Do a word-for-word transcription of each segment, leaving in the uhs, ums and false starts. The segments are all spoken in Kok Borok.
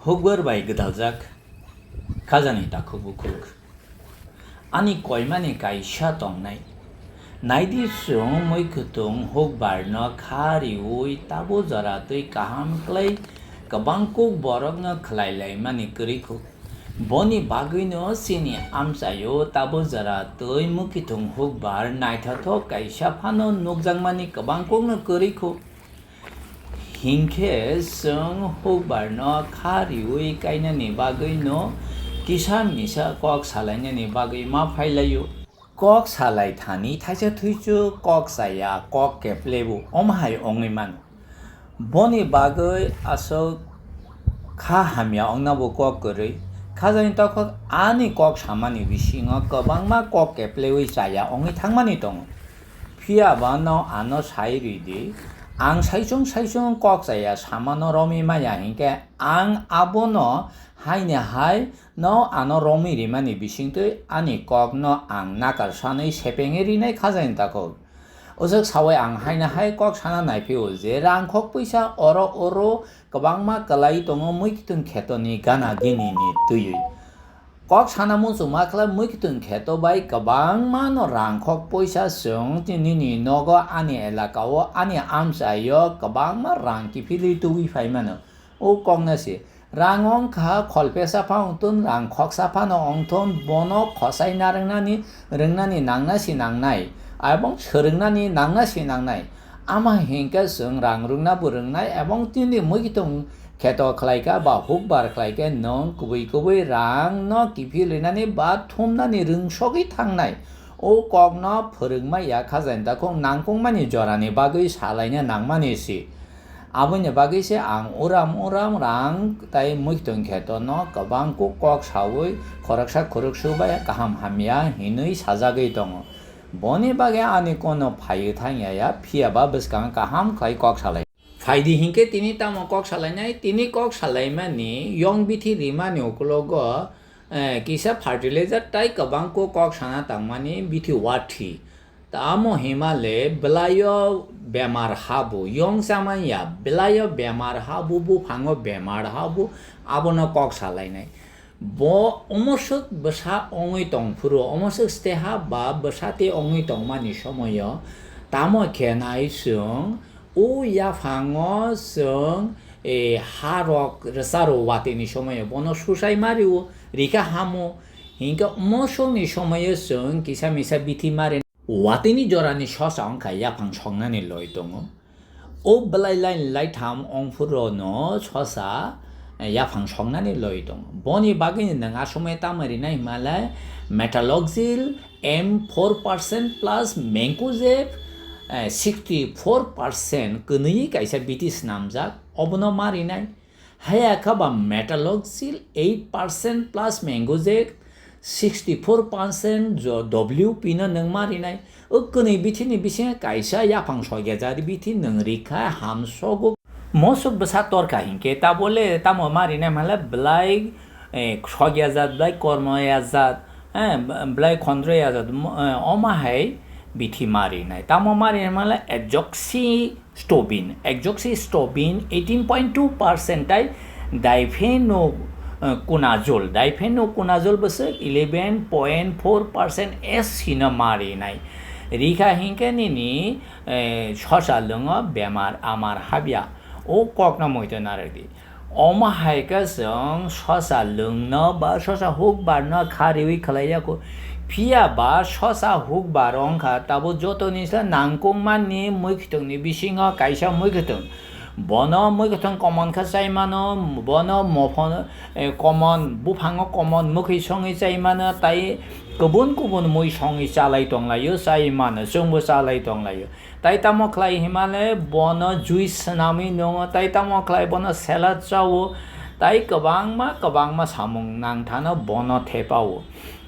Hukbar bai gwdaljak khajani takhuk bukhuk. Ani koimani kaisa tongnai. Naidi chwng mui kwthwng hukbarno kha riui tabo jora twi kaham klai kwbang kuk borokno khlai laimani kwrwi kho. Boni bagwino chini amchaio tabo jora twi mui kwthwng hukbar naithothok kaisa phano nukjakmani kwbang kukno kwrwi kho. Hinkhe chwng hukbarno kha riui kainani bagwino kisa misa kok salainani bagwi ma phailaio. Kok salai thani thaisa thuichu kok chaya kok keplebo omo hai wngwi mano. Boni bagwi aswk kha hamya wngnabo kok kwrwi. Khajani takhuk ani kok samani bisingo kwbangma kok keplewi chaya wngwi thangmani tongo. Phiya ba no ano sai rwi di, ang saichung saichung kok chaya samano romwi maya hinkhe ang abono haini hai no ano romwi rimani bisingtwi ani kokno ang nakar sanwi sepengwi rinai khajani takhuk. Uswk sawi ang haini hai kok sana naiphio je rang khok puisa oro oro kwbangma kwlai tongo mui kitung khetoni gana gini ni twiwi. Kok sana muchungma khlai mui kitung kheto bai kwbangma no rang khok puisa chwng nini nogo ani elaka o ani amchai o kwbangma rang kiphilwi tubui phai mano. O kokno se rang wngkha kholpesa pha wngthun rang khoksa phano wngthun bono khosai narwknani rwngnani nangna si nangnai. Abong swrwngnani nangna si nangnai. Ama hinkhe chwng rang rwngna bo rwngnai abong tini mui kitung kheto khlaikha ba hukbar khlaikhe nwng kubui kubui rang no kiphil rinani ba thumnani rwngsogwi thangnai. O kokno phwrwngmaya khajani takhuk nangkukmani jorani bagwi salaina nangmani si. Aboni bagwi se ang uram uram rang tai mui kitung kheto no kwbang kuk kok sawi khoroksa khoroksu bai kaham hamya hinwi sajagwi tongo. Boni bagwi ani kono phaiwi thangya ya, phiya ba bwskango kaham khlai kok salai. Phaidi hinkhe tini tamo kok salainai, tini kok salaimani yong bithi rimani ukulogo, eh, kisa fertilizer tai kwbang kok kok sana tangmani bithi wathi. Tamo himale bwlaio bemar habu, yong chamanya bwlaio bemar habu, buphango bemar habu, abono kok salainai. Bo omoswk bwsa wngwi tongphuru, omoswk steha ba bwsa tei wngwi tongmani somoio, tamo khe nai chwng o yaphango chwng, e, ha rok rwcharo watini somoio bono susai ma rio, rikha hamo, hinkhe omoswkni somoio chwng kisa misa bithi ma rinai. Watini jorani sosa wngkha yaphang soknani loi tongo. O bwlai line laitham wngphuru no sosa, eh, yaphang soknani loi tongo. Boni bagwi nwng asomai tamo rinai himalai metaloxyl M four percent plus mancozeb, eh, sixty four percent kwnwi kaisa bithi swnamjak, obono ma rinai. Haya kha ba metaloxyl eight percent plus mancozeb sixty four percent jo W P no nwng ma rinai. O kwnwi bithini bisingo kaisa yaphang sogya jari bithi nwng rikha hamsogo. Mosok bwsa torkha hinkhe tabole tamo ma rinai male bwlai, eh, sogya jat, bwlai kormoya jat, eh, bwlai khondroya jat, mo-, eh, oma hai bithi ma rinai. Tamo ma rinai male azoxy stobin, azoxy stobin eighteen point two percent tai dipheno, eh, kunazol, dipheno kunazol bwswk eleven point four percent S hino ma rinai. Rikha hinkhe nini, eh, sosa lwngo bemar amar habya. O kokno moito narwkdi. Omo hai khe chwng sosa lwngno ba sosa hukbarno kha riwi khlai ya kho. Phiya ba sosa hukbar wng kha, tabo jotoni se nangkukmani mui khitongni bisingo kaisa mui khitong. Bono mui khitong common khe chai mano, bono mophon, eh, common, buphango common mukhi songwi chai mano, tai kubun kubun mui songwi chalai tonglaio, chai mano, chwngbo chalai tonglaio. Tai tamo khlai himale bono juice swnamwi nungo, tai tamo khlai bono salad chao, tai kwbangma kwbangma samung nangthano bono thepao.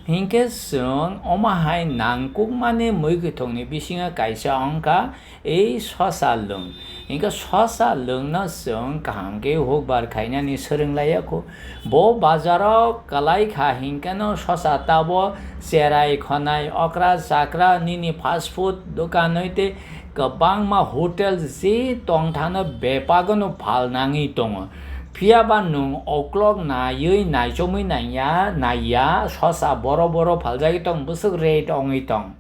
Hinkhe chwng omo hai nangkukmani mui kwthwngni bisingo kaisa wngkha ei sosa lwng. Hinkhe sosa lwngno chwng kaham khe hukbar khainani swrwng laiya kho. Bo bazaro kwlai kha hinkhe no sosa tabo cherai khonai okra chakra nini fast food dokan hoite kwbangma hotel je tongthano bepagano phal nangwi tongo. Phiya ba nwng uklok naiwi naichomwi naiya, naiya, sosa boro boro phaljagwi tong, bwswk rate wngwi tong.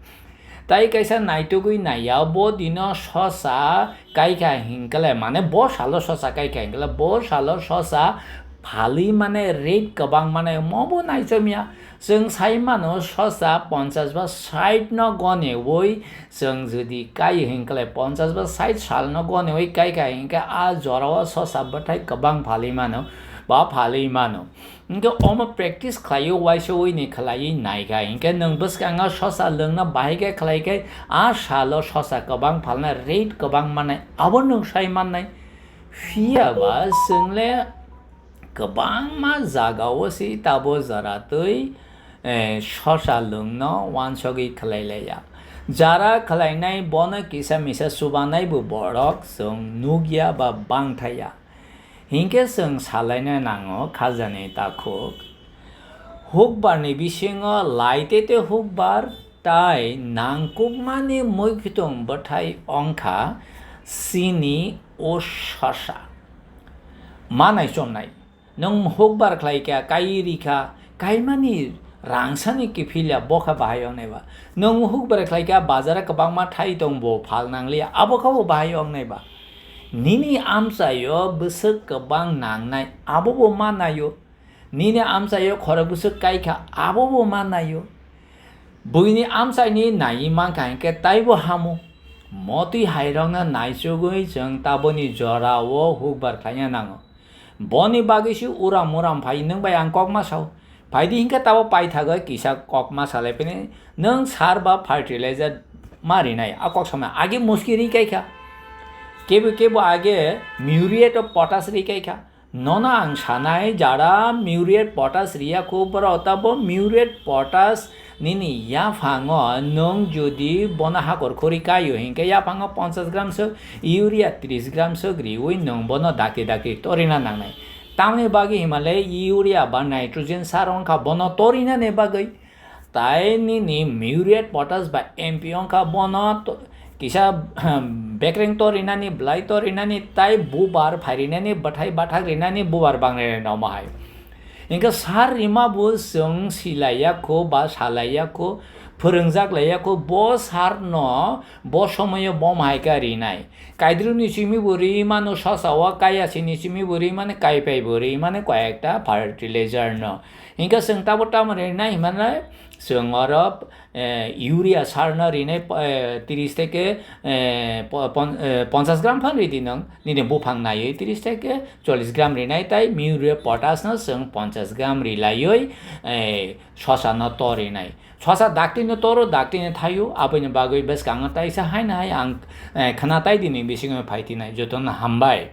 Tai kaisa naitugwi naiya, bo dino sosa kaikha hinkhe le, mane bo salo sosa kaikha hinkhe le, bo salo sosa phalwi mane rate kwbang mane, mo bo naichomya. Chwng sai mano sosa ponchash ba sait no gonewi, chwng jodi kai hinkhe le ponchash ba sait sal no gonewi kaikha hinkhe a jorao sosa bwthai kwbang phalwi mano, ba phalwi mano. Hinkhe omo practice khlaiwi uaisugwi ni khlaiwi naikha, hinkhe nwng bwskango sosa lwngna bahai khe khlai khe a salo sosa kwbang phalna rate kwbang mannai, abo nwng sai mannai. Phiya ba chwng le kwbangma jagao se tabo jora twi, eh, sosa lwngno uansugwi khlai laiya. Jara khlainai bono kisa misa chubanai bo borok chwng nukya ba bangthaya. Hinkhe chwng salaina nango khajani takhuk. Hukbarni bisingo laitete hukbar tai nangkukmani muikwthwng bwthai wngkha chini o sosa. Manai chomnai. Nwng hukbar khlaikha, kai rikha, kaimani rangsani kiphilya bokha bahai wngnai ba. Nwng hukbar khlaikha, bazar kwbangma thai tong bo phal nangliya, abo kha bo bahai wngnai ba. Nini amchaio bwswk kwbang nangnai, abo bo manaio. Nini amchaio khorok bwswk kaikha, abo bo manaio. Buini amchaini naiwi mankha hinkhe taibo hamo. Motwi hairokno naichugwi chwng taboni jorao hukbar khlaina nango. Boni bagwi se uram uram phai nwng bai ang kok ma sao. Phaidi hinkhe tabo paithago kisa kok ma salai phini nwng sar ba fertilizer ma rinai a kok samna age muski ri kaikha. Kebo kebo age muriate of potash ri kaikha. Nono ang sanai jara muriate potash riya kho borok tabo muriate potash nini yaphango nwng jodi bono hakor khori kaio hinkhe yaphango ponchash gram se urea tris gram swk riwi nwng bono dakti dakti torina nangnai. Tamoni bagwi himalai urea ba nitrogen sar wngkha bono torinani bagwi. Tai nini muriate potash ba M P wngkha bono to-, kisa bekreng torinani, belai torinani, tai bubar phairinani, bwthai bathak rinani, bubar bangrinani omo hai. Hinkhe sar rima bo chwng silaiya kho ba salaiya kho, phwrwngjak laiya kho, bo sar no bo somoyo bo mahaika rinai. Kaidrwni simi bo ri mano, sasao kaiyasi ni simi bo ri mano, kaipai bo ri mano, koyekta fertilizer no. Hinkhe chwng tabo tamo rinai himano chwng oro, eh, urea sar no rinai, eh, tris theke, eh, po-, pon-, eh, ponchash gram phan ridi nwng, nini buphang naiwi tris theke chollish gram rinai, tai muriate potash no chwng ponchash gram rilaiwi, eh, sosa no torinai. Sosa dakti no toro, dakti no thaio, aboni bagwi bwskango taisa haino hai ang, eh, khna tai dini bisingo phai tinai, jotono hambai.